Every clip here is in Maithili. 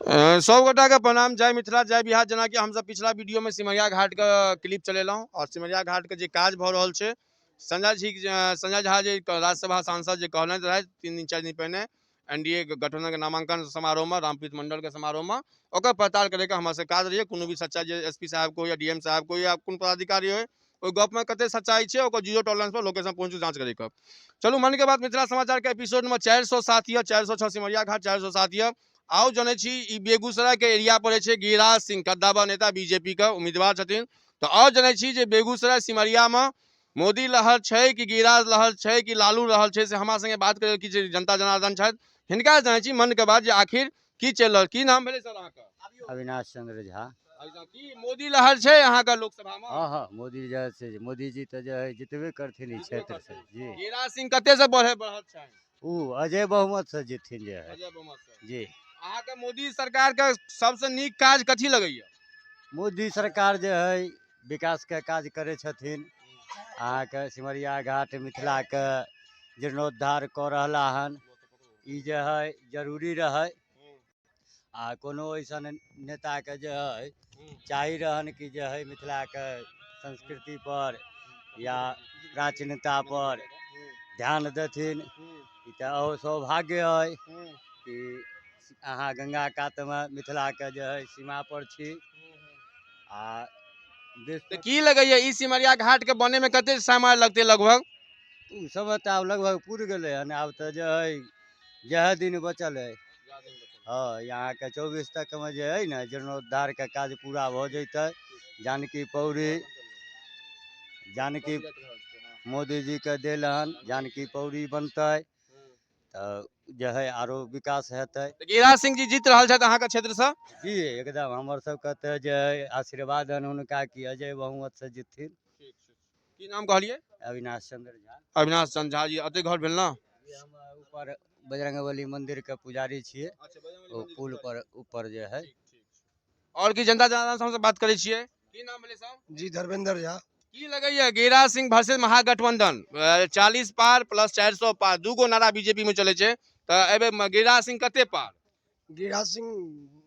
सब गोटाके प्रणाम, जय मिथिला जय बिहार। जेनाकि हमसब पिछला वीडियोमे सिमरिया घाटके क्लिप चलेलहुँ और सिमरिया घाटके जे काज भऽ रहल छै, संजय झा जे राज्यसभा सांसद जे कहने रहथि 3 दिन 4 दिन पहिने एनडीए के गठबंधनके नामांकन समारोहमे, रामप्रीत मंडलके समारोहमे, ओकर पड़ताल करैके हमरा सबके काज रहैए। कोनो भी सच्चाइ जे एसपी साहब को या डीएम साहब को या कोनो पदाधिकारी होइ, ओहि गपमे कते सच्चाइ छै, ओकर जीरो टॉलरेंस पर लोकेशन पहुँचू जाँच करैके। चलू मन के बात मिथिला समाचारके एपिसोड नंबर 407 यऽ, 406 सिमरिया घाट 407 यऽ। आउ जनै छी ई बेगूसराय के एरिया पड़ै छै, गिरिराज सिंह कद्दावर नेता बीजेपी के उम्मीदवार छथिन। तऽ आउ जनै छी जे बेगूसराय सिमरिया में मोदी लहर छै कि गिरिराज लहर छै कि लालू लहर छै, से हमरा संगे बात करै की जे जनता जनार्दन छथि, हिनका जनै छी मन के बात जे आखिर की चलि रहल। की नाम भेलै सर अहाँके? अविनाश चंद्र झा। अच्छा, की मोदी लहर छै अहाँके लोकसभा में? हाँ हाँ, मोदी जे छै, मोदी जी तऽ जे है जितबे करथिन ई क्षेत्र से। जी गिरिराज सिंह कते से बढ़ल छै? ओ अजय बहुमत से जीतथिन जे है। अजय बहुमत से। जी। अहाँके मोदी सरकार के सबसे नीक काज कथी लगैया? मोदी सरकार जे है विकास के काज करै छथिन। अहाँके सिमरिया घाट मिथिला के जीर्णोद्धार कऽ रहला हन, ई जे है जरूरी रहै। आ कोनो ऐसन नेताके जे है चाही रहन कि जे है मिथिलाके संस्कृति पर या प्राचीनता पर ध्यान देथिन। ई तऽ अहो सौभाग्य है कि अहाँ गंगा कातमे मिथिलाके जे है सीमा पर छी। आ तऽ की लगैया ई सिमरिया घाट के बने में कते समय लगतै लगभग? ओ समय तऽ आब लगभग पुरि गेलै हन, आब तऽ जे है जएह दिन बचल है। हाँ, यहाँके 24 तकमे जे है ने जीर्णोद्धारके काज पूरा भऽ जैतै। जानकी पौड़ी, जानकी मोदी जीके देल हन, जानकी पौड़ी बनतै तऽ जे है आरो विकास हेतै। गिरिराज सिंह जी जीत रहल छथि अहाँके क्षेत्रसँ? जी एकदम, हमर सबके तऽ जे है आशीर्वाद हन हुनका कि अजय बहुमत से जीतथिन। की नाम कहलियै? अविनाश चंद्र झा। अविनाश चंद्र झा जी, अते घर भेल ना? हम ऊपर बजरंगबली मंदिर के पुजारी छियै, ओ पुल पर ऊपर जे है। और की जनता जनार्दन से हमसब बात करै छियै। की नाम भेलै साहब? जी धर्मेंद्र झा। की लगैया गिरिराज सिंह वर्सेस महागठबंधन, 40 पार प्लस 400 पार, दूगो नारा बीजेपी में चले छै, तऽ एबे गिरिराज सिंह कते पार? गिरिराज सिंह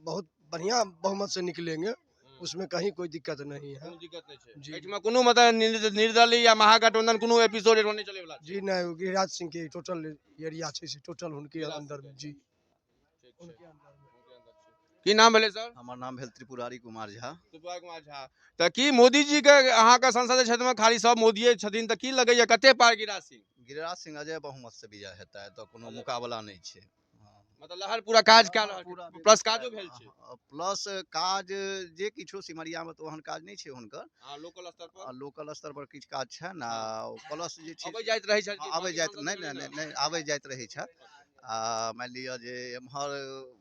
बहुत बढ़िया बहुमत से निकलेंगे, उसमें कहीं कोई दिक्कत नहीं है। कोनो दिक्कत नहीं छै। जी। एहिठमा कोनो मतलब निर्दलीय या महागठबंधन कोनो एपिसोड एहिठमा नहीं चले वाला छै। जी नहीं, गिरिराज सिंह के टोटल एरिया छै से टोटल हुनके गिरिराज अंदर सिंह में। के। जी। ठीक छै। की नाम भेलै सर? हमर नाम भेल त्रिपुरारी कुमार झा। त्रिपुरारी कुमार झा। तऽ की मोदी जी के अहाँके संसदीय क्षेत्र में खाली सब मोदिये छथिन, तऽ की लगैया कते पार गिरिराज सिंह? गिरिराज सिंह अजय बहुमत से विजय हेतै, तऽ कोनो मुकाबला नहि छै। मतलब लहर पूरा काज कए रहल पूरा छै, प्लस काजो भेल छै। प्लस काज जे किछो सिमरिया में तऽ ओहन काज नहि छै हुनकर। हाँ, लोकल स्तर पर। लोकल स्तर पर किछु काज छै ने, आ प्लस जे छै अबै जाइत रहै छथि। आबै जाइत नहि, नहि, नहि, नहि, आबै जाइत रहै छथि। आ मानि लिअ जे एम्हर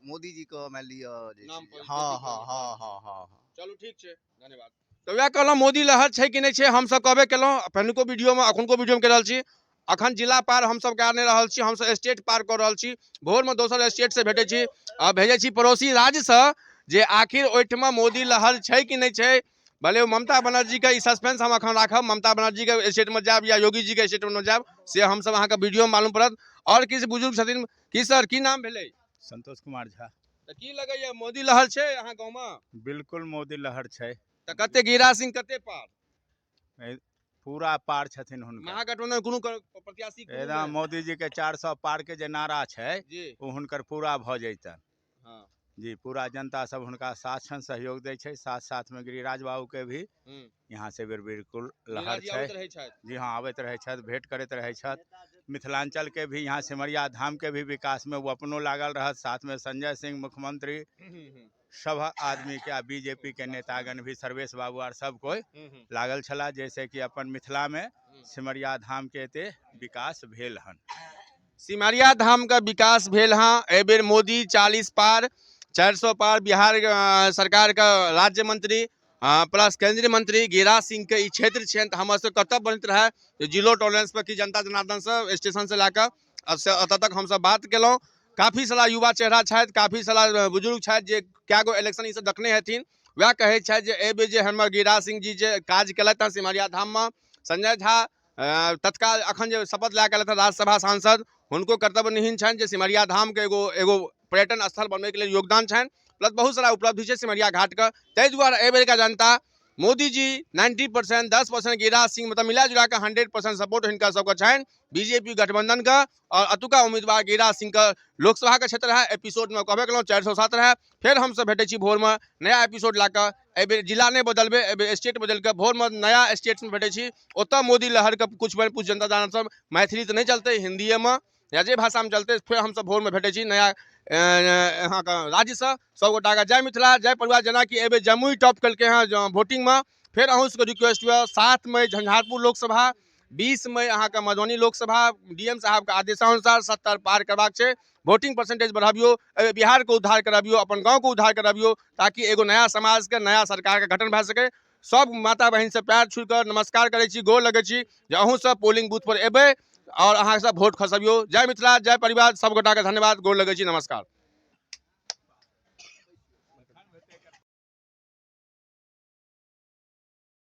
मोदी जी के मानि लिअ जे नाम पर हाँ, बेसी हाँ, बोलैत हाँ, हाँ, हाँ, हाँ। चलू ठीक छै, धन्यवाद। तऽ वएह कहलहुँ मोदी लहर छै कि नहि छै, हमसब कहबे केलहुँ पहिलुको वीडियोमे, अखुनको वीडियोमे कहि रहल छी। अखन जिला पार हमसब कए नहि रहल छी, हमसब स्टेट पार कऽ रहल छी। भोरमे दोसर स्टेटसँ भेटै छी आ भेजै छी पड़ोसी राज्यसँ जे आखिर ओहिठमा मोदी लहर छै कि नहि छै। भले ओ ममता बनर्जीके ई सस्पेंस हम अखन राखब, ममता बनर्जीके स्टेटमे जायब या योगी जीके स्टेटमे जायब से हमसब अहाँके वीडियोमे मालूम पड़त। आओर किछु बुजुर्ग छथिन। की सर की नाम भेलै? संतोष कुमार झा। तऽ की लगैया मोदी लहर छै अहाँ गाँवमे? बिल्कुल मोदी लहर छै। तऽ कते गिरिराज सिंह कते पार? पूरा पार छथिन हुनका। महागठबंधन कोनो प्रत्याशी कोनो एकदम नहि? मोदी जी के 400 पार के जे नारा छै जी। ओ हुनकर पूरा भऽ जैतनि। हाँ। जी, पूरा जनता सब हुनका साथ छनि, सहयोग दै छै। साथ साथ में गिरिराज बाबू के भी यहाँ से बिल्कुल लहर गिरिराज जी छै। आबैत रहै छथि। जी हाँ, आबैत रहै छथि, भेंट करैत रहै छथि। मिथिलांचल के भी यहाँ सिमरिया धाम के भी विकास में वो अपनो लागल रहत, साथ में संजय सिंह मुख्यमंत्री, सब आदमी के आ बीजेपी के नेतागण भी सर्वेश बाबू आर सब कोई लागल छला, जैसे कि अपन मिथिला में सिमरिया धाम के एते विकास भेल हन। सिमरिया धाम का विकास भेल हँ। एहि बेर मोदी 40 पार 400 पार बिहार सरकार के राज्य मंत्री प्लस केंद्रीय मंत्री गिरिराज सिंह के ई क्षेत्र छनि, तऽ हमर सबके कर्तव्य बनैत रहए जे जीरो टॉलरेंस पर की जनता जनार्दन से स्टेशन से लए कऽ एतऽ तक हमसब बात केलहुँ। काफी सारा युवा चेहरा छथि, काफी सारा बुजुर्ग छथि जे कए गो इलेक्शन ई सब देखने हेथिन, वएह कहै छथि जे एहि बेर जे हमर गिरिराज सिंह जी जे काज केलथि हँ सिमरिया धाममे, संजय झा तत्काल अखन जे शपथ लए कऽ एलथि हँ राज्यसभा सांसद, हुनको कर्तव्य निहित छनि जे सिमरिया धामके एगो पर्यटन स्थल बनबैके लेल योगदान छनि। प्लस बहुत सारा उपलब्धि छै सिमरिया घाटके। ताहि दुआरे एहि बेरका जनता मोदी जी 90%, 10% गिरिराज सिंह, मतलब मिला जुला कऽ 100% सपोर्ट हिनका सबके छनि बीजेपी गठबंधनके और अतुका उम्मीदवार गिरिराज सिंहके। लोकसभाके क्षेत्र है, एपिसोडमे कहबे केलहुँ 407 रहए। फेर हमसब भेटै छी भोरमे नया एपिसोड लए कऽ। एहिबेर जिला नहि बदलबै, एहिबेर स्टेट बदलि कऽ भोरमे नया स्टेटमे भेटै छी। ओतऽ मोदी लहरके कुछ बेर कुछ जनता जनार्दन सब मैथिली तऽ नहि चलतै, हिन्दीएमे या जे भाषामे चलतै। फेर हमसब भोरमे भेटै छी नया अहाँके राज्यसँ। सब गोटाके जय मिथिला, जय परिवार। जेनाकि एहिबेर जमुई टॉप केलकै हँ वोटिंगमे। फेर अहूँ सबके रिक्वेस्ट यऽ, 7 मई झंझारपुर लोकसभा, 20 मई अहाँके मधुबनी लोकसभा, डीएम साहबके आदेशानुसार 70 पार करबाक छै। वोटिंग परसेंटेज बढ़ाबियौ, एहि बिहारके उद्धार कराबियौ, अपन गाँवके उद्धार कराबियौ, ताकि एगो नया समाजके नया सरकारके गठन भए सकै। सब माता बहिन से पैर छू कऽ नमस्कार करै छी, गोर लगै छी जे अहूँ सब पोलिंग बूथ पर एबै और अहाँ सब वोट खसबियौ। जय मिथिला, जय परिवार। सब गोटाके धन्यवाद, गोर लगै छी, नमस्कार।